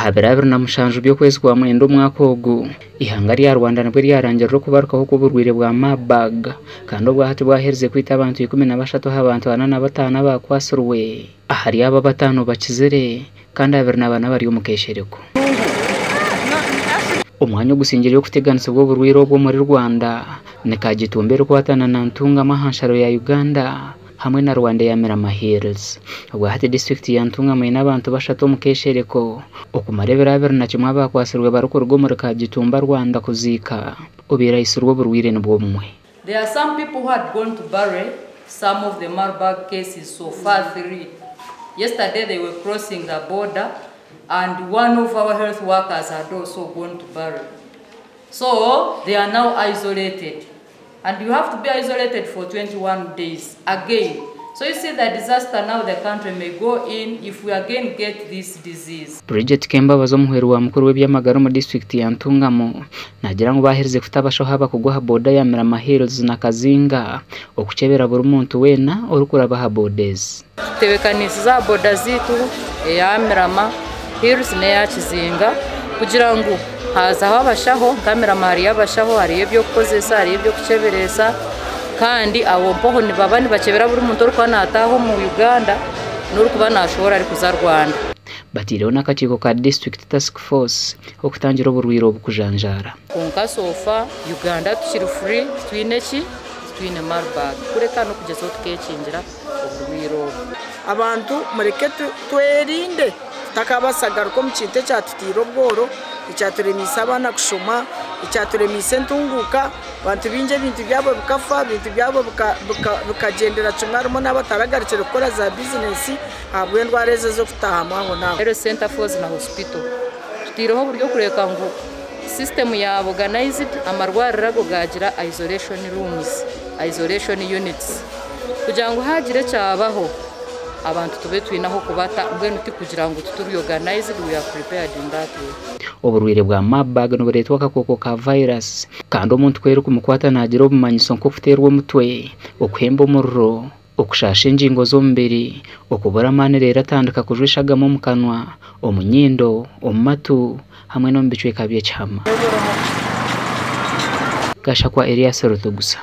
Aha biro 27 by'okwezi kwa Mwenda omwaka ogu, eihanga rya Rwanda nibwo ryarangirira okubarukaho kw'oburwaire bwa Marburg kandi obwahati bwaherize kwita abantu 13 aha bantu 45 abakwatsirwe. Ahari abo abataano bakizire kandi 24 bari omu keeshereko. Omwanya ogusingire okuteganisibwa oburwaire obu omuri Rwanda ni Kagitumba erikwatana na Ntungamo aha nsharo ya Uganda hamwe na Rwanda eya Mirama Hills. Obwahati disiturikiti ya Ntungamo eine abantu bashatu omu keeshereko okumara ebiro 21 abakwatsirwe barikuruga omuri Kagitumba Rwanda kuziika obaire aitsirwe oburwaire nibwo bumwe. There are some people who had gone to bury some of the Marburg cases so far three. Yesterday they were crossing the border and one of our health workers had also gone to bury. So they are now isolated. And you have to be isolated for 21 days again. So you see the disaster now the country may go in if we again get this disease. Bridget Kembabazi omuhweri wa mukuru w'eby'amagara omu disiturikiti ya Ntungamo naagira ngu baaherize kuta abashaho abakugu aha boda ya Mirama Hills na Kazinga okukyebera buri muntu weena orikuraba aha boda ezi. Tutebekanisize aha boda zaitu eya Mirama Hills n'eya Kizinga kugira ngu hazaho abashaho nka Mirama hariyo abashaho hariyo eby'okukozesa hariyo eby'okukyeberesa kandi abo mpaho nibaba nibakyebera buri muntu orikuba naataaha omu Uganda n'orikuba naashohora arikuza Rwanda. Bataireho n'akakiiko ka District Task Force okutangira oburwaire obu kujanjaara. Kwonka so far Uganda tukiri free titwine ki? Titwine Marburg kureka n'okugyezaho tukeekingira oburwaire obu. Abantu mureke twerinde tutakabaasa kugaruka omu kintu ekyatutaire obworo, ekyaturemiise abaana kushoma, ekyaturemiise entunguuka. Abantu baingi ebintu byabo bikafa, ebintu byabo bikagyendera kimwe harimu n'abataragarukire kukora za bizinesi ahabw'endwara ezo ez'okutaahamu ahonaaho. Health Centre Falls na Hospital tutaireho oburyo kureeka ngu system yaaba organized amarwariro ago gaagira isolation rooms, isolation units kugira ngu haagira ekyabaho abantu tube twine ah'okubata mbwenu tikugira ngu tituri organized we are prepared in that way. Oburwaire bwa Marburg nibureetwa akakooko ka virus kandi omuntu ku erikumukwata naagira obumanyiso nk'okuteerwa omutwe, okuhemba omuriro, okushasha engingo z'omubiri, okubura amaani reero atandika kujwa eshagama omu kanwa, omu nyindo, omu matu hamwe n'omu bicweka by'ekihama. Gashakwa Erias Rutugusa.